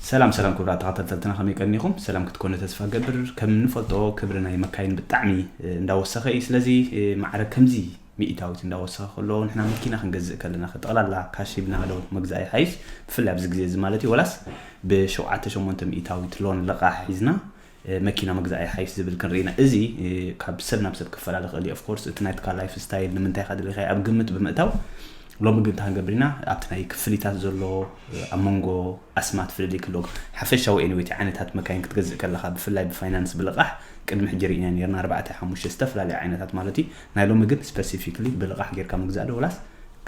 ሰላም ሰላም ክቡራት ተኸታተልትና፣ ከመይ ቀኒኹም? ሰላም ክትኮኑ ተስፋ ገብር። ከም ንፈልጦ ክብሪ ናይ መካይን ብጣዕሚ እንዳወሰኸ እዩ። ስለዚ ማዕረ ከምዚ ሚእታዊት እንዳወሰኸ ከሎ ንሕና መኪና ክንገዝእ ከለና ጠቕላላ ካሽ ሂብና ዶ መግዛኢ ሓይሽ፣ ብፍላይ ኣብዚ ግዜ እዚ ማለት እዩ፣ ወላስ ብሸውዓተ ሸሞንተ ሚእታዊት ሎን ልቓሕ ሒዝና መኪና መግዛኢ ሓይሽ ዝብል ክንርኢ ኢና። እዚ ካብ ሰብ ናብ ሰብ ክፈላለ ይኽእል እዩ። ኦፍኮርስ እቲ ናይትካ ላይፍ ስታይል ንምንታይ ኢኻ ደሊኻ ኣብ ግምት ብምእታው ሎሚ ግን እንታይ ክንገብር ኢና ኣብቲ ናይ ክፍሊታት ዘሎ ኣብ መንጎ ኣስማት ፍልልይ ክህልዎ ሓፈሻዊ ኤኒዌይ እቲ ዓይነታት መካይን ክትገዝእ ከለኻ ብፍላይ ብፋይናንስ ብልቓሕ ቅድሚ ሕጂ ርኢና ነርና ኣርባዕተ ሓሙሽተ ዝተፈላለዩ ዓይነታት ማለት እዩ። ናይ ሎሚ ግን ስፐሲፊክሊ ብልቓሕ ጌርካ ምግዛእ ዶ ወላስ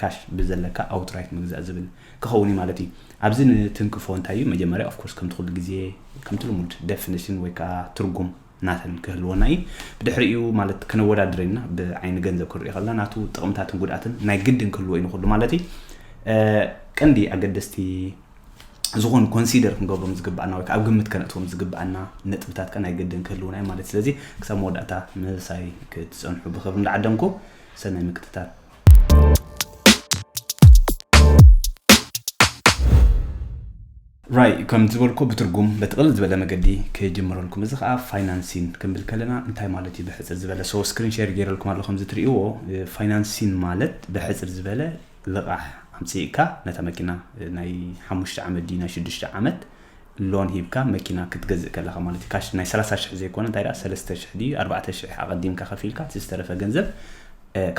ካሽ ብዘለካ ኣውትራይት ምግዛእ ዝብል ክኸውን እዩ ማለት እዩ። ኣብዚ ንትንክፎ እንታይ እዩ መጀመርያ ኦፍኮርስ ከምቲ ኩሉ ግዜ ከምቲ ልሙድ ደፊኒሽን ወይ ከዓ ትርጉም ናተን ክህልወና እዩ። ብድሕሪኡ ማለት ከነወዳድረና ብዓይኒ ገንዘብ ክንሪኦ ከለና ናቱ ጥቕምታትን ጉድኣትን ናይ ግድን ክህልዎ እዩ ንኩሉ ማለት እዩ። ቀንዲ ኣገደስቲ ዝኾኑ ኮንሲደር ክንገብሮም ዝግብኣና ወይ ኣብ ግምት ከነእትዎም ዝግብኣና ነጥብታት ከ ናይ ግድን ክህልውና እዩ ማለት። ስለዚ ክሳብ መወዳእታ ምሳይ ክትፀንሑ ብክብሪ እንዳዓደምኩ ሰናይ ምክትታል። ራይ ከም ዝበልኩ ብትርጉም በጥቕል ዝበለ መገዲ ክጅምረልኩም። እዚ ከዓ ፋይናንሲን ክንብል ከለና እንታይ ማለት እዩ ብሕፅር ዝበለ? ሶ ስክሪን ሼር ገይረልኩም ኣሎ። ከምዚ ትርእይዎ ፋይናንሲን ማለት ብሕፅር ዝበለ ልቓሕ ኣምፅእካ ነታ መኪና ናይ ሓሙሽተ ዓመት ድዩ ናይ ሽዱሽተ ዓመት ሎን ሂብካ መኪና ክትገዝእ ከለካ ማለት እዩ። ካሽ ናይ ሰላሳ ሽሕ ዘይኮነ እንታይ ደኣ ሰለስተ ሽሕ ድዩ ኣርባዕተ ሽሕ ኣቐዲምካ ከፊልካ እቲ ዝተረፈ ገንዘብ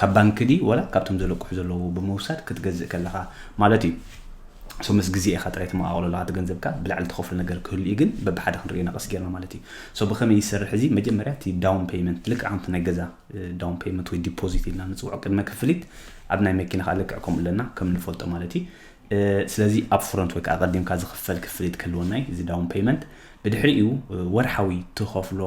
ካብ ባንክ ድዩ ወላ ካብቶም ዘለቅሑ ዘለዉ ብምውሳድ ክትገዝእ ከለካ ማለት እዩ። ሶ ምስ ግዜ ኢኻ ጥራይ ትመቓቕሎ ኣለካ እቲ ገንዘብካ ብላዕሊ ትኸፍሎ ነገር ክህሉ እዩ፣ ግን በብሓደ ክንሪኦ ኢና ቀስ ጌርና ማለት እዩ። ሶ ብኸመይ ይሰርሕ እዚ? መጀመርያ እቲ ዳውን ፔይመንት ልክዕ ከምቲ ናይ ገዛ ዳውን ፔይመንት ወይ ዲፖዚት ኢልና ንፅውዖ ቅድመ ክፍሊት ኣብ ናይ መኪና ከዓ ልክዕ ከምኡ ኣለና ከም ንፈልጦ ማለት እዩ። ስለዚ ኣብ ፍሮንት ወይ ከዓ ቀዲምካ ዝኽፈል ክፍሊት ክህልወና እዩ እዚ ዳውን ፔይመንት። ብድሕሪኡ ወርሓዊ ትኸፍሎ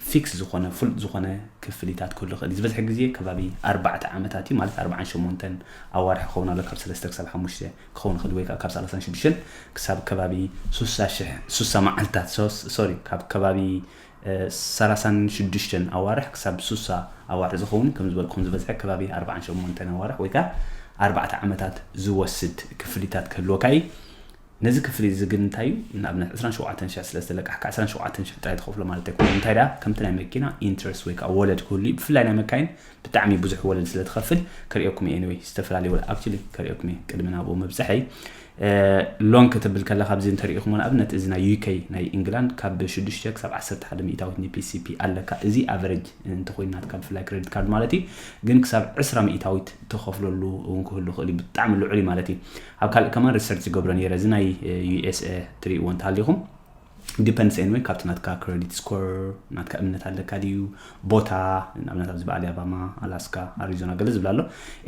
ፊክስ ዝኾነ ፍሉጥ ዝኾነ ክፍሊታት ክህሉ ይኽእል እዩ። ዝበዝሐ ግዜ ከባቢ ኣርባዕተ ዓመታት እዩ ማለት ኣርባዓን ሸሞንተን ኣዋርሕ ክኸውን ኣሎ ካብ ሰለስተ ክሳብ ሓሙሽተ ክኸውን ይኽእል ወይ ከዓ ካብ ሰላሳን ሽዱሽተን ክሳብ ከባቢ ሱሳ ሽሕ ሱሳ መዓልታት ሶስ ሶሪ ካብ ከባቢ ሰላሳን ሽዱሽተን ኣዋርሕ ክሳብ ሱሳ ኣዋርሕ ዝኸውን ከም ዝበልኩም ዝበዝሐ ከባቢ ኣርባዓን ሸሞንተን ኣዋርሕ ወይ ከዓ ኣርባዕተ ዓመታት ዝወስድ ክፍሊታት ክህልወካ እዩ። ነዚ ክፍሊት እዚ ግን እንታይ እዩ ንኣብነት ዕስራን ሸውዓተን ሽሕ ስለ ዝተለቃሕካ ዕስራን ሸውዓተን ሽሕ ጥራይ ትኸፍሎ ማለት ኣይኮነ እንታይ ደኣ ከምቲ ናይ መኪና ኢንትረስት ወይ ከዓ ወለድ ክህሉ እዩ። ብፍላይ ናይ መካይን ብጣዕሚ ብዙሕ ወለድ ስለ ትኸፍል ከርእየኩም እየ። ኤኒወይ ዝተፈላለዩ ወለድ ኣክቹሊ ከርእየኩም እየ ቅድሚ ናብኡ ምብፅሐይ። ሎን ክትብል ከለካ ኣብዚ እንተሪኢኹሞ ንኣብነት እዚ ናይ ዩኬ ናይ ኢንግላንድ ካብ ሽዱሽተ ክሳብ ዓሰርተ ሓደ ሚእታዊት ንፒሲፒ ኣለካ። እዚ ኣቨሬጅ እንተኮይኑ ናትካ ብፍላይ ክሬዲት ካርድ ማለት እዩ። ግን ክሳብ ዕስራ ሚእታዊት ትኸፍለሉ እውን ክህሉ ይኽእል እዩ። ብጣዕሚ ልዑል እዩ ማለት እዩ። ኣብ ካልእ ከማን ሪሰርች ዝገብሮ ነይረ እዚ ናይ ዩኤስኤ ትሪእዎ እንተሃሊኹም ዲፐንድስ ኤንወይ ካብቲ ናትካ ክሬዲት ስኮር ናትካ እምነት ኣለካ ድዩ ቦታ ንኣብነት ኣብዚ በኣል ኣባማ ኣላስካ ኣሪዞና ገለ ዝብል ኣሎ።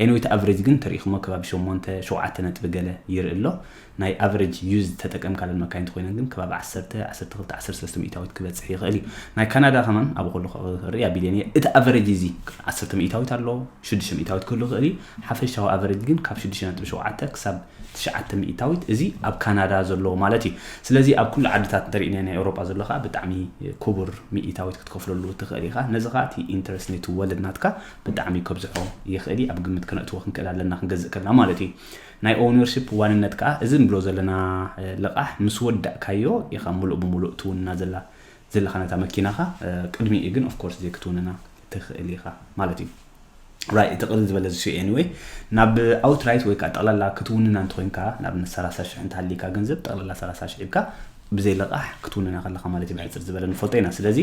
ኤንወይ እቲ ኣቨሬጅ ግን ተሪእኹሞ ከባቢ ሸሞንተ ሸውዓተ ነጥቢ ገለ ይርኢ ኣሎ። ናይ ኣቨሬጅ ዩዝ ተጠቀምካለን መካይን እንተኮይነን ግን ከባቢ ዓሰርተ ዓሰርተ ክልተ ዓሰርተ ሰለስተ ሚእታዊት ክበፅሕ ይኽእል እዩ። ናይ ካናዳ ከማን ኣብ ከሉ ሪኣ ቢልዮን እየ እቲ ኣቨሬጅ እዚ ዓሰርተ ሚእታዊት ኣሎ ሽዱሽተ ሚእታዊት ክህሉ ይኽእል እዩ። ሓፈሻዊ ኣቨሬጅ ግን ካብ ሽዱሽተ ነጥቢ ሸውዓተ ክሳብ ትሽዓተ ሚእታዊት እዚ ኣብ ካናዳ ዘሎ ማለት እዩ። ስለዚ ኣብ ኩሉ ዓድታት እንተሪእና ናይ ኤውሮጳ ዘሎ ከዓ ብጣዕሚ ክቡር ሚእታዊት ክትከፍለሉ ትኽእል ኢኻ። ነዚ ከዓ እቲ ኢንትረስት ነቲ ወለድ ናትካ ብጣዕሚ ከብዝሖ ይኽእል እዩ። ኣብ ግምት ከነእትዎ ክንክእል ኣለና ክንገዝእ ከልና ማለት እዩ። ናይ ኦውነርሽፕ ዋንነት ከዓ እዚ ንብሎ ዘለና ልቓሕ ምስ ወዳእካዮ ኢኻ ሙሉእ ብሙሉእ ትውንና ዘላ ዘለኻ ነታ መኪናኻ። ቅድሚኡ ግን ኦፍኮርስ ዘይክትውንና ትኽእል ኢኻ ማለት እዩ። ራይ እቲ ቅልል ዝበለ ዝሱ ኤኒወይ ናብ ኣውትራይት ወይ ከዓ ጠቕላላ ክትውንና እንተኮይንካ ንኣብነት ሰላሳ ሽሕ እንተሃሊካ ገንዘብ ጠቕላላ ሰላሳ ሽሕ ሂብካ ብዘይ ልቓሕ ክትውንና ከለካ ማለት እዩ። ብሕፅር ዝበለ ንፈልጦ ኢና። ስለዚ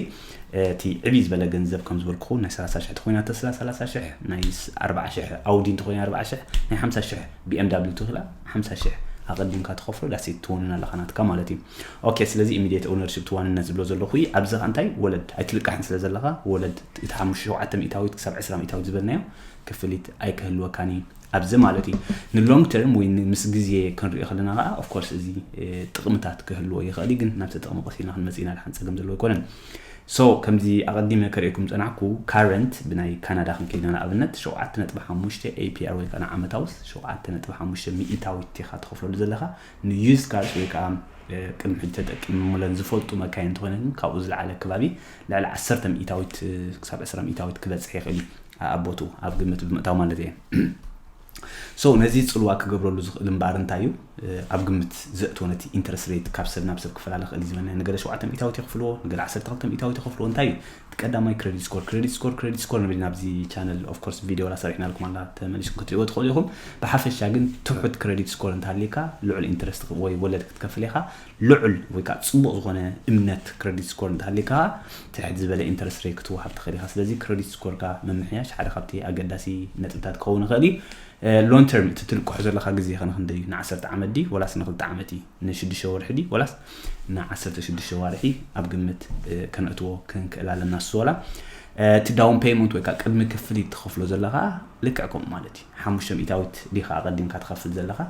እቲ ዕብይ ዝበለ ገንዘብ ከም ዝበልኩኹ ናይ ሰላሳ ሽሕ ተኮይና ተስላ ሰላሳ ሽሕ ናይ ኣርባዓ ሽሕ ኣውዲ እንተኮይና ኣርባዓ ሽሕ ናይ ሓምሳ ሽሕ ቢኤምዳብሊው ትኽላ ሓምሳ ሽሕ ኣቐዲምካ ትኸፍሎ ዳሴት ትውንን ኣለካ ናትካ ማለት እዩ። ኦኬ ስለዚ ኢሚዲየት ኦነርሽፕ ትዋንነት ዝብሎ ዘለኹ ኣብዚ ከ እንታይ ወለድ ኣይትልቃሕን ስለ ዘለካ ወለድ እቲ ሓሙሽተ ሸውዓተ ሚእታዊት ክሳብ ዕስራ ሚእታዊት ዝበልናዮ ክፍሊት ኣይክህልወካን እዩ ኣብዚ ማለት እዩ። ንሎንግ ተርም ወይ ምስ ግዜ ክንሪኦ ከለና ከዓ ኦፍኮርስ እዚ ጥቕምታት ክህልዎ ይኽእል እዩ ግን ናብቲ ጥቕሚ ቀሲልና ክንመፅእ ኢና ድሓን ፀገም ዘለዎ ኣይኮነን። ሶ ከምዚ ኣቐዲመ ከርእየኩም ዝፀናሕኩ ካረንት ብናይ ካናዳ ክንከይድና ንኣብነት ሸውዓተ ነጥቢ ሓሙሽተ ኤፒኣር ወይ ከዓ ንዓመታውስ ሸውዓተ ነጥቢ ሓሙሽተ ሚእታዊት ኢኻ ትኸፍለሉ ዘለኻ ንዩዝድ ካርስ ወይ ከዓ ቅድሚ ሕጂ ተጠቂሞለን ዝፈልጡ መካይን እንተኾይነን ካብኡ ዝለዓለ ከባቢ ልዕሊ ዓሰርተ ሚእታዊት ክሳብ ዕስራ ሚእታዊት ክበፅሕ ይኽእል እዩ ኣብ ቦትኡ ኣብ ግምት ብምእታው ማለት እየ። So ነዚ ፅልዋ ክገብረሉ ዝኽእል እምበኣር እንታይ እዩ? ኣብ ግምት ዘእትዎ ነቲ interest rate ካብ ሰብ ናብ ሰብ ክፈላለ ክእል ዝበና። ንገለ ሸውዓተ ሚእታዊት ይኽፍልዎ፣ ንገለ ዓሰርተ ክልተ ሚእታዊት ይኽፍልዎ። እንታይ እዩ? ቀዳማይ credit score credit score credit score ንብል ናብዚ channel of course video ላ ሰሪሕናልኩም ኣላ፣ ተመሊስኩም ክትሪእዎ ትኽእሉ ኢኹም። ብሓፈሻ ግን ትሑት credit score እንተሃልየካ ልዑል interest ወይ ወለድ ክትከፍል ኢኻ። ልዑል ወይ ከዓ ፅቡቕ ዝኾነ እምነት credit score እንተሃልየካ ትሕት ዝበለ interest rate ክትወሃብ ትኽእል ኢኻ። ስለዚ credit score ካ ምምሕያሽ ሓደ ካብቲ ኣገዳሲ ነጥብታት ክኸውን ይኽእል እዩ። long term እቲ ትልቅሖ ዘለካ ግዜ ከ ንክንደይ እዩ? ንዓሰርተ ዓመት ድዩ ወላስ ንክልተ ዓመት እዩ? ንሽዱሽተ ወርሒ ድዩ ወላስ ንዓሰርተ ሽዱሽተ ዋርሒ ኣብ ግምት ከነእትዎ ክንክእል ኣለና። ሶላ እቲ down payment ወይ ከዓ ቅድሚ ክፍሊት ትኸፍሎ ዘለካ ልክዕ ከምኡ ማለት እዩ። ሓሙሽተ ሚእታዊት ዲኻ ኣቐዲምካ ትኸፍል ዘለካ?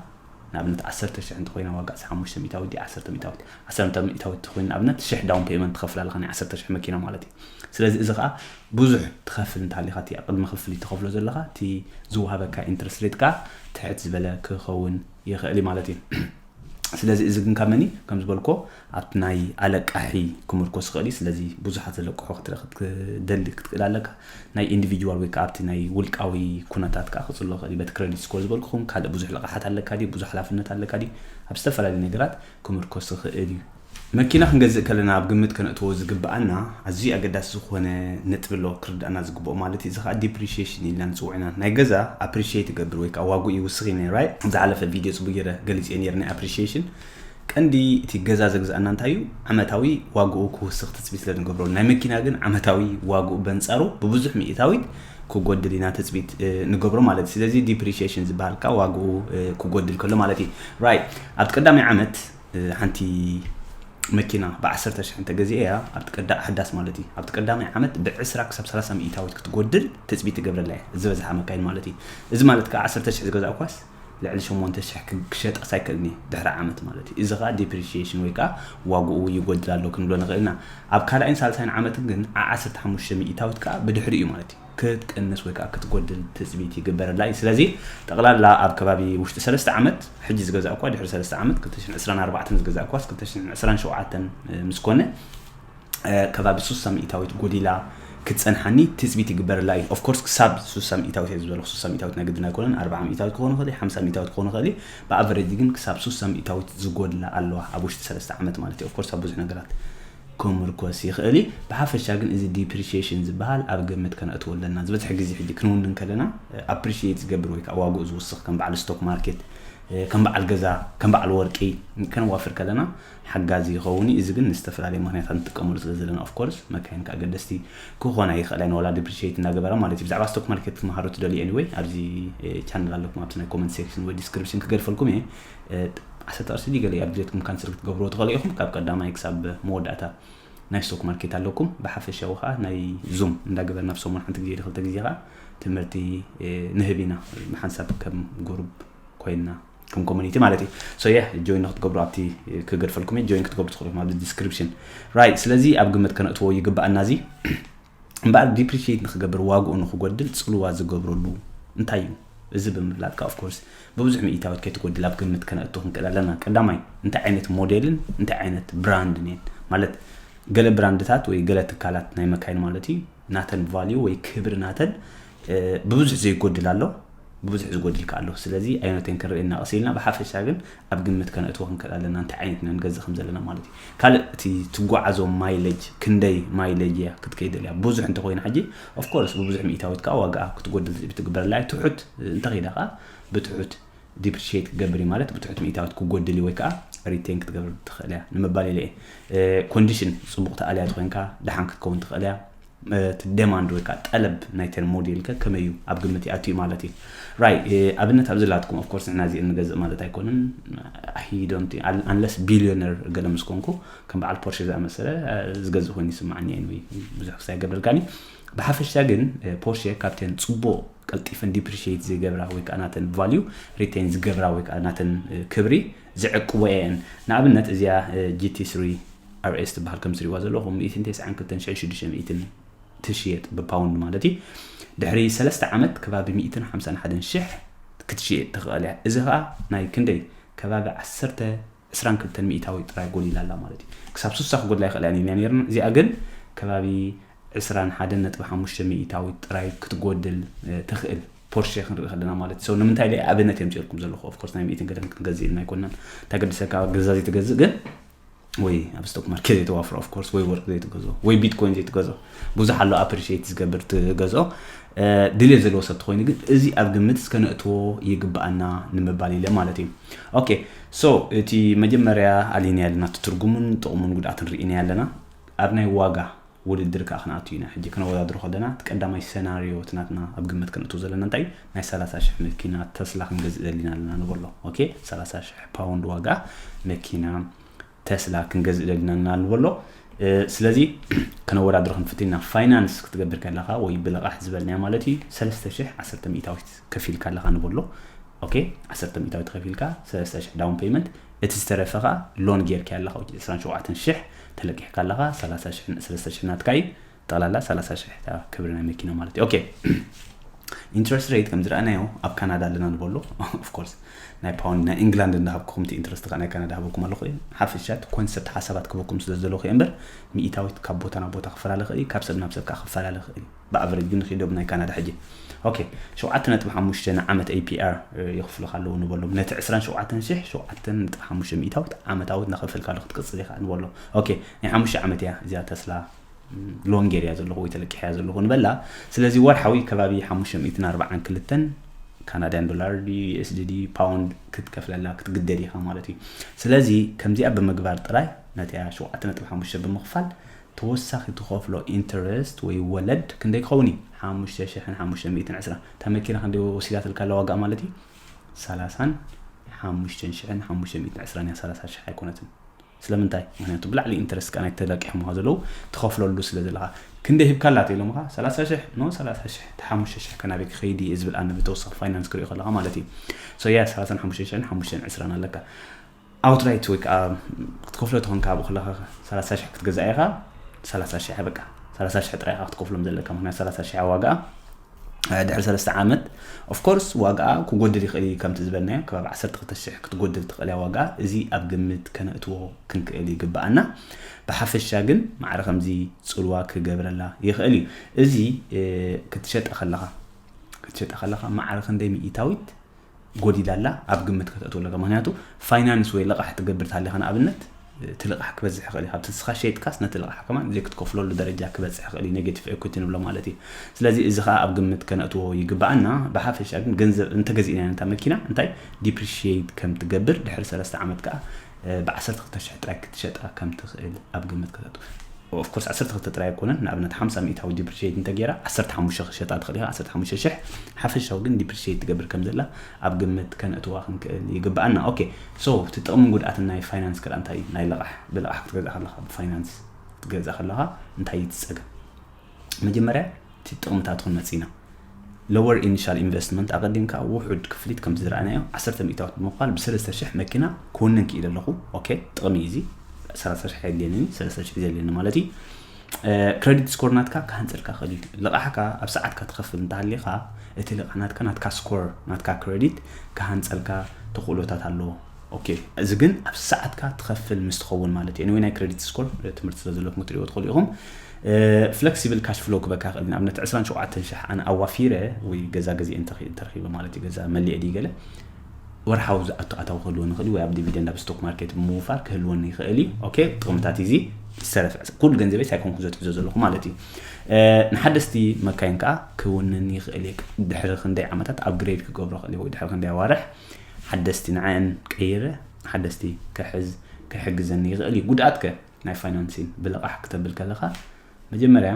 ንኣብነት ዓሰርተ ሽሕ እንተኮይና ዋጋ ሓሙሽተ ሚእታዊት ድዩ ዓሰርተ ሚእታዊት? ዓሰርተ ሚእታዊት እንተኮይኑ ንኣብነት ሽሕ down payment ትኸፍል ኣለካ ናይ ዓሰርተ ሽሕ መኪና ማለት እዩ። ስለዚ እዚ ከዓ ብዙሕ ትኸፍል እንተሃሊካ እቲ ቅድሚ ክፍሊት ትኸፍሎ ዘለካ እቲ ዝወሃበካ interest rate ከዓ ትሕት ዝበለ ክኸውን ይኽእል እዩ ማለት እዩ። ስለዚ እዚ ግን ካብ መን እዩ? ከም ዝበልኮ ኣብቲ ናይ ኣለቃሒ ክምርኮስ ይኽእል እዩ። ስለዚ ብዙሓት ዘለቅሑ ክትረኽ- ክትደሊ ክትክእል ኣለካ። ናይ individual ወይ ከዓ ኣብቲ ናይ ውልቃዊ ኩነታት ከዓ ክፅሎ ይኽእል እዩ። በቲ credit score ዝበልኩኹም ካልእ ብዙሕ ልቕሓት ኣለካ ድዩ? ብዙሕ ሓላፍነት ኣለካ ድዩ? ኣብ ዝተፈላለዩ ነገራት ክምርኮስ ይኽእል እዩ። መኪና ክንገዝእ ከለና ኣብ ግምት ከነእትዎ ዝግብኣና ኣዝዩ ኣገዳሲ ዝኾነ ነጥቢ ኣሎ ክርዳእና ዝግብኦ ማለት እዩ። እዚ ከዓ depreciation ኢልና ንፅውዕና። ናይ ገዛ appreciate ይገብር ወይ ከዓ ዋግኡ ይውስኽ እዩ ነይሩ። ዝሓለፈ ቪድዮ ፅቡቅ ገይረ ገሊፀ ነይረ ናይ appreciation። ቀንዲ እቲ ገዛ ዘግዝኣና እንታይ እዩ? ዓመታዊ ዋግኡ ክውስኽ ትፅቢት ስለ ንገብረሉ። ናይ መኪና ግን ዓመታዊ ዋግኡ በንፃሩ ብብዙሕ ሚእታዊት ክጎድል ኢና ትፅቢት እ፣ ንገብሮ ማለት እዩ። ስለዚ depreciation ዝበሃል ከዓ ዋግኡ እ፣ ክጎድል ከሎ ማለት እዩ። Right፣ ኣብቲ ቀዳማይ ዓመት እ፣ ሓንቲ መኪና ብ ዓሰርተ ሽሕ እንተገዚአ እያ ኣብቲ ቀዳ ኣሕዳስ ማለት እዩ። ኣብቲ ቀዳማይ ዓመት ብ ዕስራ ክሳብ ሰላሳ ሚእታዊት ክትጎድል ትፅቢት ትገብረላ እያ ዝበዝሓ መካይን ማለት እዩ። እዚ ማለት ከዓ ዓሰርተ ሽሕ ዝገዛእኳስ ልዕሊ ሸሞንተ ሽሕ ክሸጣስ ኣይክእልን እዩ ድሕሪ ዓመት ማለት እዩ። እዚ ከዓ depreciation ወይ ከዓ ዋግኡ ይጎድል ኣሎ ክንብሎ ንኽእል ኢና። ኣብ ካልኣይን ሳልሳይን ዓመት ግን ዓሰርተ ሓሙሽተ ሚእታዊት ከዓ ብድሕሪ እዩ ማለት እዩ ክትቅንስ ወይ ከዓ ክትጎድል ትፅቢት ይግበረላ እዩ። ስለዚ ጠቕላላ ኣብ ከባቢ ውሽጢ ሰለስተ ዓመት ሕጂ ዝገዛእኳ ድሕሪ ሰለስተ ዓመት ክልተ ሽሕን ዕስራን ኣርባዕተን ዝገዛእኳስ ክልተ ሽሕን ዕስራን ሸውዓተን ምስ ኮነ ከባቢ ሱሳ ሚእታዊት ጎዲላ ክትፀንሓኒ ትፅቢት ይግበረላ እዩ። Of course ክሳብ ሱሳ ሚእታዊት እየ ዝበልኩ። ሱሳ ሚእታዊት ናይ ግድን ኣይኮነን፣ ኣርብዓ ሚእታዊት ክኾን ይኽእል እዩ፣ ሓምሳ ሚእታዊት ክኾን ይኽእል እዩ። ብ average ግን ክሳብ ሱሳ ሚእታዊት ዝጎድላ ኣለዋ ኣብ ውሽጢ ሰለስተ ዓመት ማለት እዩ። Of course ኣብ ብዙሕ ነገራት ክምርኮስ ይኽእል እዩ። ብሓፈሻ ግን እዚ depreciation ዝበሃል ኣብ ግምት ከነእትዎ ኣለና። ዝበዝሐ ግዜ ሕጂ ክንውንን ከለና appreciate ዝገብር ወይ ከዓ ዋግኡ ዝውስኽ ከም በዓል stock market ከም በዓል ገዛ ከም በዓል ወርቂ ከነዋፍር ከለና ሓጋዚ ይኸውን እዩ። እዚ ግን ንዝተፈላለየ ምክንያታት ንጥቀመሉ ስለ ዘለና of course መካይን ከዓ ገደስቲ ክኾና ይኽእላ እየን ዋላ depreciate እናገበራ ማለት እዩ። ብዛዕባ stock market ክትመሃሩ ትደልዩ anyway ኣብዚ channel ኣለኩም ኣብቲ ናይ comment section ወይ description ክገድፈልኩም እየ። ዓሰርተ ቅርሺ ድዩ ገለ ኣብ ድሌትኩም cancel ክትገብርዎ ትኽእሉ ኢኹም። ካብ ቀዳማይ ክሳብ መወዳእታ ናይ stock market ኣለኩም። ብሓፈሻዊ ከዓ ናይ ዙም እንዳገበርና ኣብ ሰሙን ሓንቲ ግዜ ክልተ ግዜ ከዓ ትምህርቲ ንህብ ኢና ብሓንሳብ ከም group ኮይንና ከም community ማለት እዩ። So yeah join ክትገብሩ ኣብቲ ክገድፈልኩም join ክትገብሩ ትኽእሉ ኣብዚ description። Right ስለዚ ኣብ ግምት ከነእትዎ ይግባኣና እዚ እምበኣር depreciate ንክገብር ዋግኡ ንክጎድል ፅልዋ ዝገብረሉ እንታይ እዩ? እዚ ብምፍላጥካ of course ብብዙሕ ሚእታዊት ከይትጎድል ኣብ ግምት ከነእቱ ክንክእል ኣለና። ቀዳማይ እንታይ ዓይነት ሞዴልን እንታይ ዓይነት ብራንድን እየን ማለት ገለ ብራንድታት ወይ ገለ ትካላት ናይ መካይን ማለት እዩ ናተን value ወይ ክብሪ ናተን ብብዙሕ ዘይጎድል ኣሎ፣ ብብዙሕ ዝጎድል ከ ኣሎ። ስለዚ ኣይነተን ክንርኢ እናቐስ ኢልና ብሓፈሻ ግን ኣብ ግምት ከነእትዎ ክንክእል ኣለና እንታይ ዓይነት ኢና ንገዝእ ከም ዘለና ማለት እዩ። ካልእ እቲ ትጓዓዞ mileage ክንደይ mileage እያ ክትከይደል እያ ብዙሕ እንተኮይኑ ሕጂ of course ብብዙሕ ሚእታዊት ከዓ ዋጋኣ ክትጎድል ትፅቢት ትግበረላ እያ። ትሑት እንተኸይዳ ከዓ ብትሑት depreciate ክገብር እዩ ማለት ብትሑት ሚእታዊት ክጎድል እዩ ወይ ከዓ retain ክትገብር ትኽእል እያ ንምባል ኢለ እየ። Condition ፅቡቕ ተኣልያ ተኮይንካ ደሓን ክትከውን ትኽእል እያ። እቲ demand ወይ ከዓ ጠለብ ናይተን ሞዴል ከ ከመይ እዩ ኣብ ግምት ይኣቱ እዩ ማለት እዩ። Right ኣብነት ኣብዚ ላትኩም of course ንሕና እዚአን ንገዝእ ማለት ኣይኮንን። I don't unless billionaire ገለ ምስ ኮንኩ ከም በዓል Porsche ዝኣመሰለ ዝገዝእ ኮይኑ ይስማዓኒ እየ ወይ ብዙሕ ክሳይ ገብረልካኒ። ብሓፈሻ ግን Porsche ካብተን ፅቡቕ ቀልጢፈን depreciate ዘይገብራ ወይ ከዓ ናተን value retain ዝገብራ ወይ ከዓ ናተን ክብሪ ዝዕቅቦ እየን። ንኣብነት እዚኣ GT three RS ትበሃል ከም ትሪእዋ ዘለኹም ሚእትን ተስዓን ክልተን ሽሕን ሽዱሽተ ሚእትን ትሽየጥ ብፓውንድ ማለት እዩ። ድሕሪ ሰለስተ ዓመት ከባቢ ሚእትን ሓምሳን ሓደን ሽሕ ክትሽየጥ ትኽእል እያ። እዚ ከዓ ናይ ክንደይ ከባቢ ዓሰርተ ዕስራን ክልተን ሚእታዊ ጥራይ ጎዲላ ኣላ ማለት እዩ። ክሳብ ሱሳ ክጎድላ ይኽእላ እየን ኢልና ነርና። እዚኣ ግን ከባቢ ዕስራን ሓደን ነጥቢ ሓሙሽተ ሚእታዊ ጥራይ ክትጎድል ትኽእል። ፖርሼ ክንርኢ ከለና ማለት እዩ። ንምንታይ ኢለ ኣብነት እዮም ጭርኩም ዘለኹ። Of course ናይ ሚእትን ገለን ክንገዝእ ኢልና ኣይኮናን። እንታይ ገድሰካ ገዛ ዘይትገዝእ ግን ወይ ኣብ ስቶክ ማርኬት ዘይተዋፍሮ of course ወይ ወርቂ ዘይትገዝኦ ወይ ቢትኮይን ዘይትገዝኦ ብዙሕ ኣሎ appreciate ዝገብር ትገዝኦ ድሌት ዘለዎ ሰብ ተኮይኑ ግን እዚ ኣብ ግምት እስከ ነእትዎ ይግብኣና ንምባል ኢለ ማለት እዩ። Okay so እቲ መጀመርያ ኣሊና ኣለና ትርጉሙን ጥቕሙን ጉድኣትን ርኢና ኣለና። ኣብ ናይ ዋጋ ውድድር ከዓ ክንኣቱ ኢና። ሕጂ ክነወዳድሮ ከለና እቲ ቀዳማይ ሰናሪዮ እቲ ናትና ኣብ ግምት ክንእትዎ ዘለና እንታይ ናይ ሰላሳ ሽሕ መኪና ተስላ ክንገዝእ ደሊና ኣለና ንበሎ። Okay ሰላሳ ሽሕ ፓውንድ ዋጋ መኪና ተስላ ክንገዝእ ደሊና ኣለና ንበሎ። ስለዚ ከነወዳድሮ ክንፍትን ኢና። ፋይናንስ ክትገብር ከለካ ወይ ብልቓሕ ዝበልናዮ ማለት እዩ ሰለስተ ሽሕ ዓሰርተ ሚእታዊት ከፊልካ ኣለካ ንበሎ። Okay ዓሰርተ ሚእታዊት ከፊልካ ሰለስተ ሽሕ down payment እቲ ዝተረፈ ከዓ ሎን ጌርካ ኣለካ ዕስራን ሸውዓተን ሽሕ ተለቂሕካ ኣለካ ሰላሳ ሽሕ ሰለስተ ሽሕ ናትካ እዩ። ጠቕላላ ሰላሳ ሽሕ ክብሪ ናይ መኪና ማለት እዩ። Okay interest rate ከም ዝረኣናዮ ኣብ ካናዳ ኣለና ንበሎ። Of course ናይ ፓውንድ ናይ ኢንግላንድ እንዳሃብኩም እቲ interest ከዓ ናይ ካናዳ ሃበኩም ኣለኹ። ሓፈሻት ኮንሰፕት ሓሳባት ክበኩም ስለ ዘለኹ እምበር ሚእታዊት ካብ ቦታ ናብ ቦታ ክፈላለ ክእል ካብ ሰብ ናብ ሰብ ከዓ ክፈላለ ክእል። ብኣቨሬጅ ግን ንኺዶ ናይ ካናዳ ሕጂ okay ሸውዓተ ነጥቢ ሓሙሽተ ንዓመት APR የኽፍሉካ ኣለዉ ንበሎም። ነቲ ዕስራን ሸውዓተን ሽሕ ሸውዓተ ነጥቢ ሓሙሽተ ሚእታዊት ዓመታዊት እናኸፈልካ ኣለኹ ክትቅፅል ኢኻ ንበሎ። Okay ናይ ሓሙሽተ ዓመት እያ እዚኣ ተስላ ሎን ጌርያ ዘለኹ ወይ ተለቂሕያ ዘለኹ ንበላ። ስለዚ ወርሓዊ ከባቢ ሓሙሽተ ሚእትን ኣርባዓን ክልተን ካናዳያን ዶላር ድዩ USD ድዩ ፓውንድ ክትከፍለላ ክትግደድ ኢኻ ማለት እዩ። ስለዚ ከምዚኣ ብምግባር ጥራይ ነቲያ ሸውዓተ ነጥቢ ሓሙሽተ ብምኽፋል ተወሳኺ ትኸፍሎ interest ወይ ወለድ ክንደይ ክኸውን እዩ? ሓሙሽተ ሽሕን ሓሙሽተ ሚእትን ዕስራ። እታ መኪና ክንደይ ወሲዳትልካ ኣላ ዋጋ ማለት እዩ? ሰላሳን ሓሙሽተ ሽሕን ሓሙሽተ ሚእትን ዕስራን እያ፣ ሰላሳ ሽሕ ኣይኮነትን። ስለምንታይ? ምክንያቱ ብላዕሊ interest ካ ናይ ተለቂሖምካ ዘለዉ ትኸፍለሉ ስለ ዘለኻ። ክንደይ ሂብካ ኣላ ኢሎምኻ? ሰላሳ ሽሕ no ሰላሳ ሽሕ እቲ ሓሙሽተ ሽሕ ከናበይ ክኸይድ እዩ ዝብል ኣነ ብተወሳኺ ፋይናንስ ክሪኦ ከለኻ ማለት እዩ። So yeah ሰላሳን ሓሙሽተ ሽሕን ሓሙሽተን ዕስራን ኣለካ። Outright ወይ ከዓ ክትከፍሎ ተኾንካ ኣብኡ ከለኻ ሰላሳ ሽሕ ክትገዝኣ ኢኻ። ሰላሳ ሽሕ በቃ ሰላሳ ሽሕ ጥራይ ኢኻ ክትከፍሎም ዘለካ ምክንያቱ ሰላሳ ሽሕ ዋጋ ድሕሪ ሰለስተ ዓመት of course ዋጋ ክጎድል ይኽእል እዩ። ከምቲ ዝበልናዮ ከባቢ ዓሰርተ ክልተ ሽሕ ክትጎድል ትኽእል እያ ዋጋ። እዚ ኣብ ግምት ከነእትዎ ክንክእል ይግብኣና። ብሓፈሻ ግን ማዕረ ከምዚ ፅልዋ ክገብረላ ይኽእል እዩ። እዚ ክትሸጠ ከለኻ ክትሸጠ ከለኻ ማዕረ ክንደይ ሚእታዊት ጎዲላ ኣላ ኣብ ግምት ከተእትዎ ኣለካ። ምክንያቱ ፋይናንስ ወይ ልቓሕ ትገብር ተሃሊኻ ንኣብነት እቲ ልቓሕ ክበዝሕ ይኽእል እዩ። ካብቲ ንስኻ ሸይጥካስ ነቲ ልቓሕ ከማን ዘይክትከፍለሉ ደረጃ ክበፅሕ ይኽእል እዩ፣ negative equity ንብሎ ማለት እዩ። ስለዚ እዚ ከዓ ኣብ ግምት ከነእትዎ ይግብኣና። ብሓፈሻ ግን ገንዘብ እንተገዚእና ነታ መኪና እንታይ depreciate ከም ትገብር ድሕሪ ሰለስተ ዓመት ከዓ ብዓሰርተ ክልተ ሽሕ ጥራይ ክትሸጣ ከም ትኽእል ኣብ ግምት ከተእትዎ። Of course ዓሰርተ ክልተ ጥራይ ኣይኮነን፣ ንኣብነት ሓምሳ ሚእታዊ depreciate እንተገይራ ዓሰርተ ሓሙሽተ ክሸጣ ትኽእል ኢኻ። ዓሰርተ ሓሙሽተ ሽሕ ሓፈሻዊ ግን depreciate ትገብር ከም ዘላ ኣብ ግምት ከነእትዋ ክንክእል ይግብኣና። Okay so እቲ ጥቕምን ጉድኣትን ናይ ፋይናንስ ክልኣ እንታይ እዩ? ናይ ልቓሕ ብልቓሕ ክትገዝእ ከለኻ ብፋይናንስ ክትገዝእ ከለኻ እንታይ እዩ እቲ ፀገም? መጀመርያ እቲ ጥቕምታት ክንመፅእ ኢና። Lower initial investment ኣቐዲምካ ውሑድ ክፍሊት ከም ዝረኣናዮ ዓሰርተ ሚእታዊት ብምኽፋል ብሰለስተ ሽሕ መኪና ክውንን ክኢለ ኣለኹ። Okay ጥቕሚ እዩ እዚ። ሰላሳ ሽሕ የድልየኒ ሰለስተ ሽሕ ዘድልየኒ ማለት እዩ። Credit score ናትካ ክሃንፀልካ ክእል እዩ። ልቓሕካ ኣብ ሰዓትካ ትኸፍል እንተሃሊኻ እቲ ልቓሕ ናትካ ናትካ score ናትካ credit ክሃንፀልካ ተኽእሎታት ኣለዎ። Okay እዚ ግን ኣብ ሰዓትካ ትኸፍል ምስ ትኸውን ማለት እዩ። Anyway ናይ credit score ትምህርቲ ስለ ዘለኩም ክትሪእዎ ትኽእሉ ኢኹም። Flexible cash flow ክበካ ክእል ንኣብነት ዕስራን ሸውዓተን ሽሕ ኣነ ኣዋፊረ ወይ ገዛ ገዚአ እንተረኺበ ማለት እዩ ገዛ መሊአ ድዩ ገለ ወርሓዊ ዝኣቱ ኣታዊ ክህልዎ ንኽእል ወይ ኣብ dividend ኣብ stock market ብምውፋር ክህልወኒ ይኽእል እዩ። Okay ጥቕምታት እዚ ዝተረፈ ኩሉ ገንዘበይ ሳይኮንኩ ዘትሕዞ ዘለኹ ማለት እዩ። ንሓደስቲ መካይን ከዓ ክውንን ይኽእል እዩ። ድሕሪ ክንደይ ዓመታት upgrade ክገብሮ ክእል ወይ ድሕሪ ክንደይ ኣዋርሕ ሓደስቲ ንዓን ቀይረ ሓደስቲ ክሕዝ ክሕግዘኒ ይኽእል እዩ። ጉድኣት ከ ናይ ፋይናንሲን ብልቓሕ ክተብል ከለኻ መጀመርያ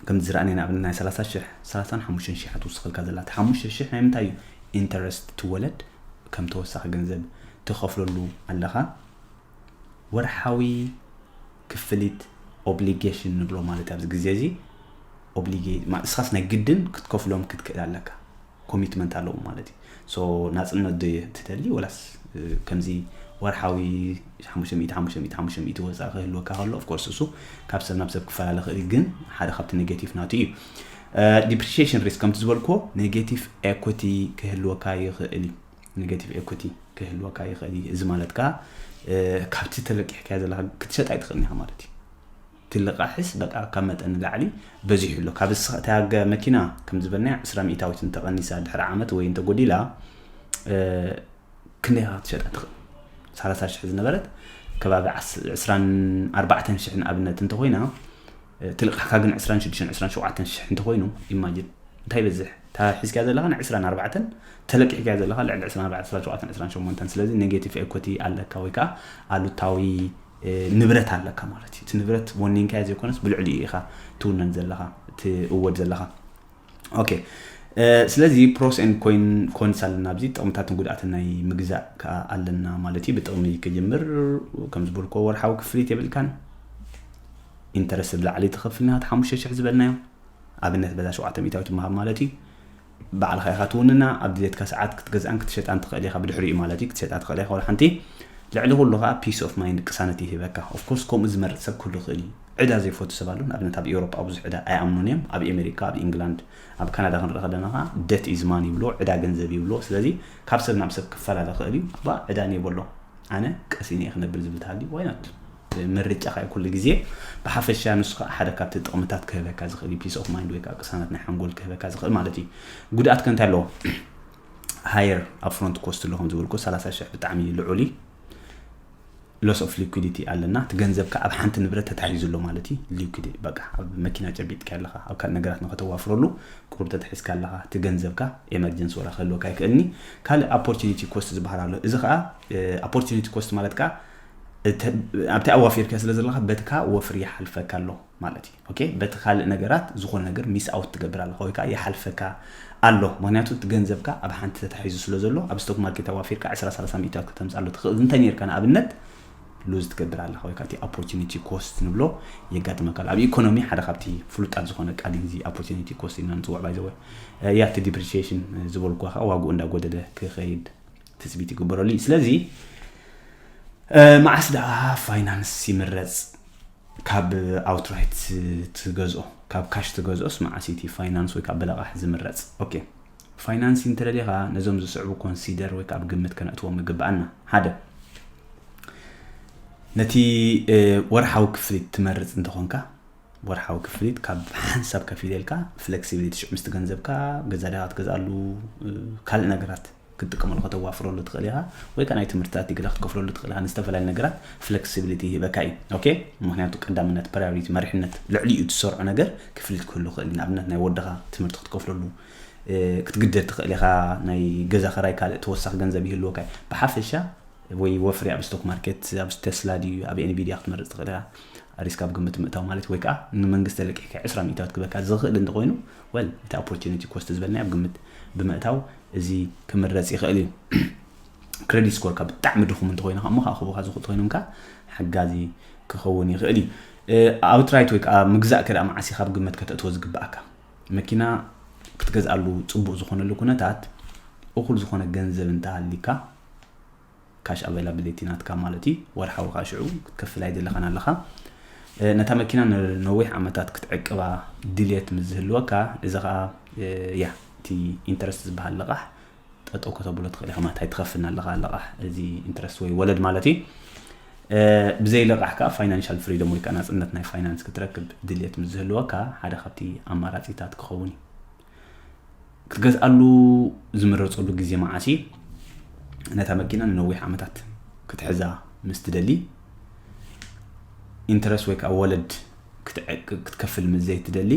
ከምዚ ዝረኣናዮ ንኣብነት ናይ ሰላሳ ሽሕ ሰላሳን ሓሙሽተን ሽሕ ትውስኸልካ ዘላ እቲ ሓሙሽተ ሽሕ ናይ ምንታይ እዩ? Interest ትወለድ ከም ተወሳኺ ገንዘብ ትኸፍለሉ ኣለኻ። ወርሓዊ ክፍሊት obligation ንብሎ ማለት ኣብዚ ግዜ እዚ obligate እስኻስ ናይ ግድን ክትከፍሎም ክትክእል ኣለካ። Commitment ኣለዎ ማለት እዩ። So ናፅነት ዶ ትደሊ ወላስ ከምዚ ወርሓዊ ሓሙሽተ ሚእቲ ሓሙሽተ ሚእቲ ሓሙሽተ ሚእቲ ወፃኢ ክህልወካ ከሎ of course እሱ ካብ ሰብ ናብ ሰብ ክፈላለ ክእል ግን ሓደ ካብቲ negative ናቱ እዩ። Depreciation risk ከምቲ ዝበልኩዎ negative equity ክህልወካ ይኽእል እዩ። Negative equity ክህልወካ ይኽእል እዩ። እዚ ማለት ከዓ ካብቲ ተለቂሕካዮ ዘለካ ክትሸጣ ኣይትኽእልን ኢኻ ማለት እዩ። ትልቃሕስ በቃ ካብ መጠን ንላዕሊ በዚሑ ኣሎ። ካብ እስኻ እታ መኪና ከም ዝበልናያ ዕስራ ሚእታዊት እንተቐኒሳ ድሕሪ ዓመት ወይ እንተጎዲላ ክንደይ ኢኻ ክትሸጣ ትኽእል? ሰላሳ ሽሕ ዝነበረት ከባቢ ዕስራን ኣርባዕተን ሽሕ ንኣብነት እንተኮይና፣ ትልቃሕካ ግን ዕስራን ሽዱሽተን ዕስራን ሸውዓተን ሽሕ እንተኮይኑ፣ ኢማጂን እንታይ ይበዝሕ? እታ ሒዝካያ ዘለኻ ን ዕስራን ኣርባዕተን፣ ተለቂሕካያ ዘለኻ ልዕሊ ዕስራን ኣርባዕተን፣ ዕስራን ሸውዓተን፣ ዕስራን ሸሞንተን። ስለዚ ኔጌቲቭ ኤኩቲ ኣለካ ወይ ከዓ ኣሉታዊ ንብረት ኣለካ ማለት እዩ። እቲ ንብረት ወኒንካዮ ዘይኮነስ ብልዕሊኡ ኢኻ ትውነን ዘለኻ፣ ትእወድ ዘለኻ። ኦኬ። ስለዚ ፕሮስ ኤንድ ኮይን ኮንስ ኣለና ኣብዚ፣ ጥቕምታትን ጉድኣትን ናይ ምግዛእ ከዓ ኣለና ማለት እዩ። ብጥቕሚ ክጅምር፣ ከም ዝበልኮ ወርሓዊ ክፍሊት የብልካን። ኢንተረስት ብላዕሊ ትኸፍልና እቲ ሓሙሽተ ሽሕ ዝበልናዮ ኣብነት በዛ ሸውዓተ ሚእታዊት ምሃብ ማለት እዩ። ባዕልኻ ኢኻ ትውንና። ኣብ ድሌትካ ሰዓት ክትገዝኣን ክትሸጣን ትኽእል ኢኻ። ብድሕሪኡ ማለት እዩ ክትሸጣ ትኽእል ኢኻ። ወላ ሓንቲ ልዕሊ ኩሉ ከዓ ፒስ ኦፍ ማይንድ ቅሳነት ይህበካ። ኦፍኮርስ ከምኡ ዝመርፅ ሰብ ክህሉ ይኽእል እዩ። ዕዳ ዘይፈቱ ሰብ ኣሎ። ንኣብነት ኣብ ኤውሮጳ ብዙሕ ዕዳ ኣይኣምኑን እዮም። ኣብ ኣሜሪካ፣ ኣብ ኢንግላንድ፣ ኣብ ካናዳ ክንርኢ ከለና ከዓ ደት ኢዝ ማኒ ይብሎ፣ ዕዳ ገንዘብ ይብሎ። ስለዚ ካብ ሰብ ናብ ሰብ ክፈላለ ይኽእል እዩ። ባ ዕዳ እኔ በሎ ኣነ ቀሲነ እየ ክነብል ዝብል ተሃልዩ ዋይናት ምርጫ ካይ ኩሉ ግዜ። ብሓፈሻ ንሱ ከዓ ሓደ ካብቲ ጥቕምታት ክህበካ ዝኽእል እዩ። ፒስ ኦፍ ማይንድ ወይ ከዓ ቅሳነት ናይ ሓንጎል ክህበካ ዝኽእል ማለት እዩ። ጉድኣት ከ እንታይ ኣለዎ? ሃየር ኣፕፍሮንት ኮስት ኣሎ ከም ዝበልኩ ሰላሳ ሽሕ ብጣዕሚ ልዑል እዩ። ሎስ ኦፍ ሊኩዲቲ ኣለና። እቲ ገንዘብካ ኣብ ሓንቲ ንብረት ተታሒዙ ኣሎ ማለት እዩ። ሊኩድ በቃ ኣብ መኪና ጨቢጥካ ኣለኻ፣ ኣብ ካልእ ነገራት ንኸተዋፍረሉ ቁሩብ ተታሒዝካ ኣለኻ። እቲ ገንዘብካ ኤመርጀንሲ ወላ ክህልወካ ኣይክእልኒ። ካልእ ኦፖርቹኒቲ ኮስት ዝበሃል ኣሎ። እዚ ከዓ ኦፖርቹኒቲ ኮስት ማለት ከዓ ኣብቲ ኣዋፊርካ ስለ ዘለኻ በትካ ወፍሪ ይሓልፈካ ኣሎ ማለት እዩ። ኦኬ፣ በቲ ካልእ ነገራት ዝኾነ ነገር ሚስ ኣውት ትገብር ኣለኻ ወይ ከዓ ይሓልፈካ ኣሎ። ምክንያቱ እቲ ገንዘብካ ኣብ ሓንቲ ተታሒዙ ስለ ዘሎ ኣብ ስቶክ ማርኬት ኣዋፊርካ ዕስራ ሰላሳ ሚእታዊት ከተምፅኣሉ ትኽእል እንተ ነርካ ንኣብነት ሉዝ ትገብር ኣለኻ ወይ ከዓ እቲ ኦፖርቹኒቲ ኮስት ንብሎ የጋጥመካ ኣሎ። ኣብ ኢኮኖሚ ሓደ ካብቲ ፍሉጣት ዝኾነ ቃል እዩ እዚ ኦፖርቹኒቲ ኮስት ኢልና ንፅውዕ ባይዘወ። ያ እቲ ዲፕሪሺዬሽን ዝበልኩ ከዓ ዋግኡ እንዳጎደለ ክኸይድ ትፅቢት ይግበረሉ እዩ። ስለዚ መዓስ ደኣ ፋይናንስ ይምረፅ? ካብ ኣውትራይት ትገዝኦ፣ ካብ ካሽ ትገዝኦስ መዓስ እቲ ፋይናንስ ወይ ካብ ብለቓሕ ዝምረፅ? ኦኬ፣ ፋይናንስ እንተደሊኻ ነዞም ዝስዕቡ ኮንሲደር ወይ ካብ ግምት ከነእትዎም ይግብኣና። ሓደ፣ ነቲ ወርሓዊ ክፍሊት ትመርፅ እንተኾንካ፣ ወርሓዊ ክፍሊት ካብ ሓንሳብ ከፊለ ኢልካ ፍሌክሲቢሊቲ፣ ሽዑ ምስቲ ገንዘብካ ገዛ ዲኻ ክትገዝኣሉ፣ ካልእ ነገራት ክትጥቀመሉ ከተዋፍረሉ ትኽእል ኢኻ፣ ወይ ከዓ ናይ ትምህርትታት ዲግሪ ክትከፍለሉ ትኽእል ኢኻ። ንዝተፈላለዩ ነገራት ፍሌክሲቢሊቲ ይህበካ እዩ። ኦኬ፣ ምክንያቱ ቀዳምነት፣ ፕራዮሪቲ፣ መሪሕነት፣ ልዕሊኡ ትሰርዖ ነገር ክፍሊት ክህሉ ይኽእል እዩ። ንኣብነት ናይ ወድኻ ትምህርቲ ክትከፍለሉ፣ ክትግደድ ትኽእል ኢኻ። ናይ ገዛ ኸራይ ካልእ ተወሳኺ ገንዘብ ይህልወካ እዩ። ብሓፈሻ ወይ ወፍሪ ኣብ ስቶክ ማርኬት፣ ኣብ ቴስላ ድዩ ኣብ ኤንቪዲያ ክትመርፅ ትኽእል ኢኻ። ሪስክ ኣብ ግምት ምእታው ማለት ወይ ከዓ ንመንግስቲ ለቂሕካ ዕስራ ሚእታዊት ክበካ ዝኽእል እንተኮይኑ፣ ወል እቲ ኦፖርቹኒቲ ኮስት ዝበልና ኣብ ግምት ብምእታው እዚ ክምረፅ ይኽእል እዩ። ክሬዲት ስኮርካ ብጣዕሚ ድኹም እንተኮይኑ ከዓ እሞ ከዓ ክቡካ ዝኽእል ተኮይኖም ከዓ ሓጋዚ ክኸውን ይኽእል እዩ። ኣውትራይት ወይ ከዓ ምግዛእ ክርኢ መዓስ ኢኻ ኣብ ግምት ከተእትዎ ዝግብኣካ? መኪና ክትገዝኣሉ ፅቡቅ ዝኾነሉ ኩነታት እኹል ዝኾነ ገንዘብ እንተሃሊካ፣ ካሽ ኣቬላብሊቲ ናትካ ማለት እዩ። ወርሓዊ ከዓ ሽዑ ክትከፍል ኣይደለኻን ኣለኻ። ነታ መኪና ንነዊሕ ዓመታት ክትዕቅባ ድልየት ምስ ዝህልወካ፣ እዚ ከዓ ያ እቲ ኢንተረስት ዝበሃል ልቓሕ ጠጠው ከተብሎ ትኽእል ኢኻ ማለት ኣይትኸፍልን ኣለኻ ልቓሕ፣ እዚ ኢንተረስት ወይ ወለድ ማለት እዩ። ብዘይ ልቓሕ ከዓ ፋይናንሻል ፍሪደም ወይ ከዓ ናፅነት ናይ ፋይናንስ ክትረክብ ድልየት ምስ ዝህልወካ ሓደ ካብቲ ኣማራፂታት ክኸውን እዩ። ክትገዝኣሉ ዝምረፀሉ ግዜ መዓስ እዩ? ነታ መኪና ንነዊሕ ዓመታት ክትሕዛ ምስ ትደሊ፣ ኢንተረስት ወይ ከዓ ወለድ ክትከፍል ምስ ዘይትደሊ፣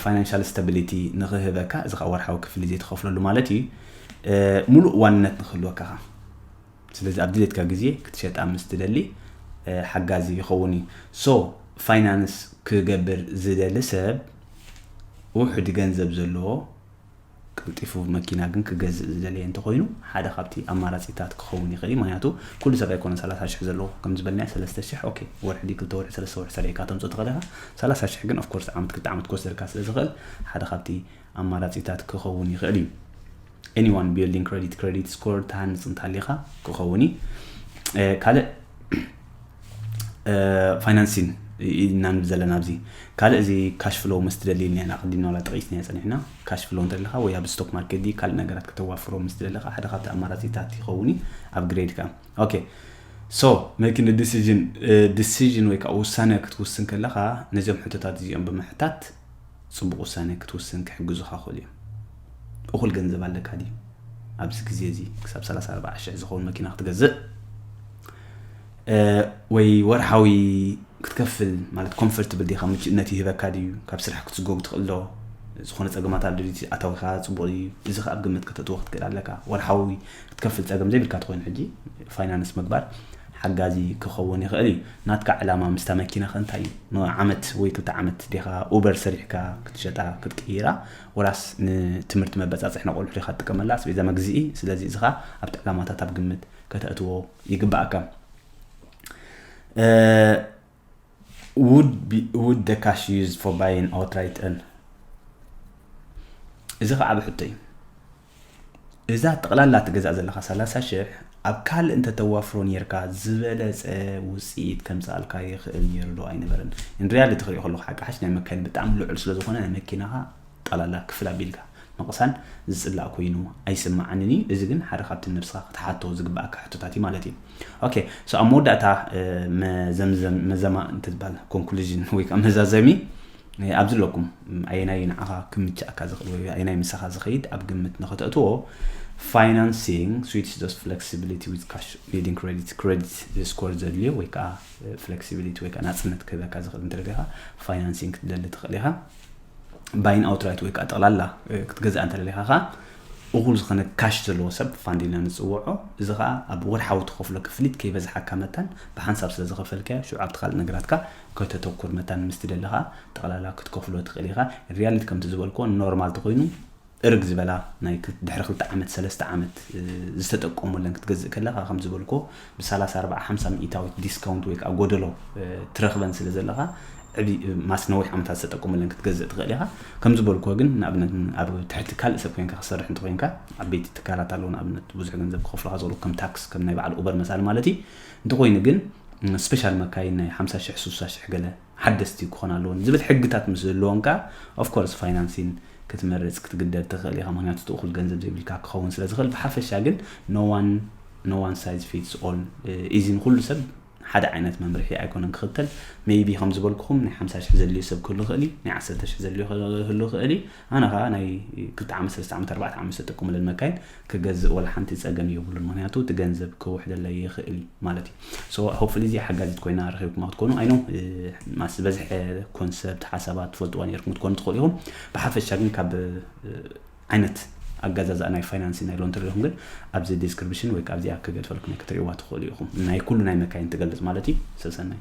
ፋይናንሻል ስታቢሊቲ ንክህበካ፣ እዚ ከዓ ወርሓዊ ክፍሊ ዘይትኸፍለሉ ማለት እዩ። ሙሉእ ዋንነት ንክህልወካ፣ ስለዚ ኣብ ድሌትካ ግዜ ክትሸጣ ምስ ትደሊ ሓጋዚ ይኸውን እዩ። ሶ ፋይናንስ ክገብር ዝደሊ ሰብ ውሕድ ገንዘብ ዘለዎ ቀልጢፉ መኪና ግን ክገዝእ ዝደለየ እንተኮይኑ ሓደ ካብቲ ኣማራፂታት ክኸውን ይኽእል እዩ። ምክንያቱ ኩሉ ሰብ ኣይኮነ ሰላሳ ሽሕ ዘለዎ ከም ዝበልና ሰለስተ ሽሕ ኦኬ ወርሒ ድዩ ክልተ ወርሒ ሰለስተ ወርሒ ሰሪዕካ ተምፅኦ ትኽእል ኢኻ። ሰላሳ ሽሕ ግን ኦፍኮርስ ዓመት ክልተ ዓመት ክወስደልካ ስለ ዝኽእል ሓደ ካብቲ ኣማራፂታት ክኸውን ይኽእል እዩ። Anyone building credit፣ credit score ትሃንፅ እንተሃሊኻ ክኸውን እዩ። ካልእ ፋይናንሲን ኢና ንብል ዘለና ኣብዚ። ካልእ እዚ ካሽ ፍሎው ምስ ትደሊ ኢልና ኢና ኣቐዲምና ዋላ ጠቒስናዮ ፀኒሕና። ካሽ ፍሎው እንተለካ ወይ ኣብ ስቶክ ማርኬት ድዩ ካልእ ነገራት ከተዋፍሮ ምስ ትደለካ ሓደ ካብቲ ኣማራፂታት ይኸውን እዩ። ኣብ ግሬድካ ኦኬ So መኪ ንዲሲዥን ዲሲዥን ወይ ከዓ ውሳነ ክትውስን ከለኻ ነዚኦም ሕቶታት እዚኦም ብምሕታት ፅቡቕ ውሳነ ክትውስን ክሕግዙኻ ክእሉ እዮም። እኹል ገንዘብ ኣለካ ድዩ ኣብዚ ግዜ እዚ ክሳብ ሰላሳ ኣርባዓ ሽሕ ዝኸውን መኪና ክትገዝእ? ወይ ወርሓዊ ክትከፍል ማለት ኮምፈርትብል ዲኻ፣ ምችእነት ይህበካ ድዩ? ካብ ስራሕ ክትስጎግ ትኽእል ዶ? ዝኾነ ፀገማት ኣሎ ድዩ? ኣታዊኻ ፅቡቕ ድዩ? እዚ ከዓ ኣብ ግምት ከተእትዎ ክትክእል ኣለካ። ወርሓዊ ክትከፍል ፀገም ዘይብልካ ትኾይኑ ሕጂ ፋይናንስ ምግባር ሓጋዚ ክኸውን ይኽእል እዩ። ናትካ ዕላማ ምስታ መኪና ከ እንታይ እዩ? ንዓመት ወይ ክልተ ዓመት ዲኻ ኡበር ሰሪሕካ ክትሸጣ ክትቅይራ፣ ወላስ ንትምህርቲ መበፃፅሒ ንቆልዑ ዲኻ ትጥቀመላ ኣስቤዛ መግዝኢ? ስለዚ እዚ ኸዓ ኣብቲ ዕላማታት ኣብ ግምት ከተእትዎ ይግባኣካ። Would be would the cash used for buying outright earn? እዚ ከዓ ዓቢ ሕቶ እዩ። እዛ ጠቕላላ ትገዛእ ዘለኻ ሰላሳ ሽሕ ኣብ ካልእ እንተተዋፍሮ ነርካ ዝበለፀ ውፅኢት ከምፅኣልካ ይኽእል ነይሩ ዶ ኣይነበረን? In reality ክሪኦ ከለኹ ሓቂ ሓሽ ናይ መካይን ብጣዕሚ ልዑል ስለ ዝኾነ ናይ መኪናኻ ጠቕላላ ክፍል ኣቢልካ ምቕሳን ዝፅላእ ኮይኑ ኣይስማዓንን እዩ። እዚ ግን ሓደ ካብቲ ነብስኻ ክትሓቶ ዝግባኣካ ሕቶታት እዩ ማለት እዩ። Okay so ኣብ መወዳእታ መዘምዘም መዘማ እንትትባል ኮንክሉዥን ወይ ከዓ መዛዘሚ ኣብዚ ኣለኩም። ኣየናይ ንዓኻ ክምችኣካ ዝኽእል ወይ ኣየናይ ምሳኻ ዝኸይድ ኣብ ግምት ንኸተእትዎ፣ financing suits those flexibility with cash needing credit credit score ዘድልዮ ወይ ከዓ flexibility ወይ ከዓ ናፅነት ክህበካ ዝኽእል እንተደሊኻ ፋይናንሲንግ ክትደሊ ትኽእል ኢኻ። Buying outright ወይ ከዓ ጠቕላላ ክትገዝእ እንተደሊኻ ኸዓ እኹል ዝኾነ ካሽ ዘለዎ ሰብ ፋንድ ኢልና ንፅውዖ። እዚ ኸዓ ኣብ ወርሓዊ ትኸፍሎ ክፍሊት ከይበዝሓካ መታን ብሓንሳብ ስለ ዝኸፈልካዮ ሽዑ ኣብቲ ካልእ ነገራትካ ከተተኩር መታን ምስ ትደሊ ኸዓ ጠቕላላ ክትከፍሎ ትኽእል ኢኻ። ሪያሊቲ ከምቲ ዝበልኮ ኖርማል ተኾይኑ እርግ ዝበላ ናይ ድሕሪ ክልተ ዓመት ሰለስተ ዓመት ዝተጠቀሙለን ክትገዝእ ከለኻ ከም ዝበልኮ ብሰላሳ ኣርባዓ ሓምሳ ሚእታዊት ዲስካውንት ወይ ከዓ ጎደሎ ትረኽበን ስለ ዘለኻ ዕቢ ማስ ነዊሕ ዓመታት ዝተጠቀሙለን ክትገዝእ ትኽእል ኢኻ። ከም ዝበልኮ ግን ንኣብነት ኣብ ትሕቲ ካልእ ሰብ ኮይንካ ክሰርሕ እንተኮይንካ ዓበይቲ ትካላት ኣለዉ ንኣብነት ብዙሕ ገንዘብ ክኸፍሉካ ዝኽእሉ ከም ታክስ ከም ናይ በዓል ኡበር መሳሊ ማለት እዩ። እንተኮይኑ ግን ስፔሻል መካይን ናይ ሓምሳ ሽሕ ሱሳ ሽሕ ገለ ሓደስቲ ክኾን ኣለዎን ዝብል ሕግታት ምስ ዘለዎም ከኣ ኦፍኮርስ ፋይናንሲን ክትመርጽ ክትግደድ ትኽእል ኢኻ። ምክንያቱ እቲ እኹል ገንዘብ ዘይብልካ ክኸውን ስለ ዝኽእል ብሓፈሻ ግን no one no one size fits all ኢዚ ንኩሉ ሰብ ሓደ ዓይነት መምርሒ ኣይኮነን ክኽተል። ሜይቢ ከም ዝበልኩኹም ናይ ሓምሳ ሽሕ ዘድልዮ ሰብ ክህሉ ይኽእል እዩ፣ ናይ ዓሰርተ ሽሕ ዘድልዮ ክህሉ ይኽእል እዩ። ኣነ ኸዓ ናይ ክልተ ዓመት ሰለስተ ዓመት ኣርባዕተ ዓመት ዝተጠቀሙለን መካይን ክገዝእ ወላ ሓንቲ ጸገም የብሉን። ምክንያቱ እቲ ገንዘብ ክውሕደለይ ይኽእል እዩ ማለት እዩ። So hopefully እዚኣ ሓጋዚት ኮይና ረኺብኩማ ክትኮኑ። I know ማስ ዝበዝሐ ኮንሰፕት ሓሳባት ትፈልጥዋ ነርኩም ክትኮኑ ትኽእሉ ኢኹም። ብሓፈሻ ግን ካብ ዓይነት ኣገዛዝኣ ናይ ፋይናንስ ናይ ሎን ተሪኹም ግን ኣብዚ ዲስክሪፕሽን ወይ ካብዚኣ ክገድፈልኩም ክትሪእዋ ትኽእሉ ኢኹም። ናይ ኩሉ ናይ መካይን ትገልጽ ማለት እዩ። ሰሰናይ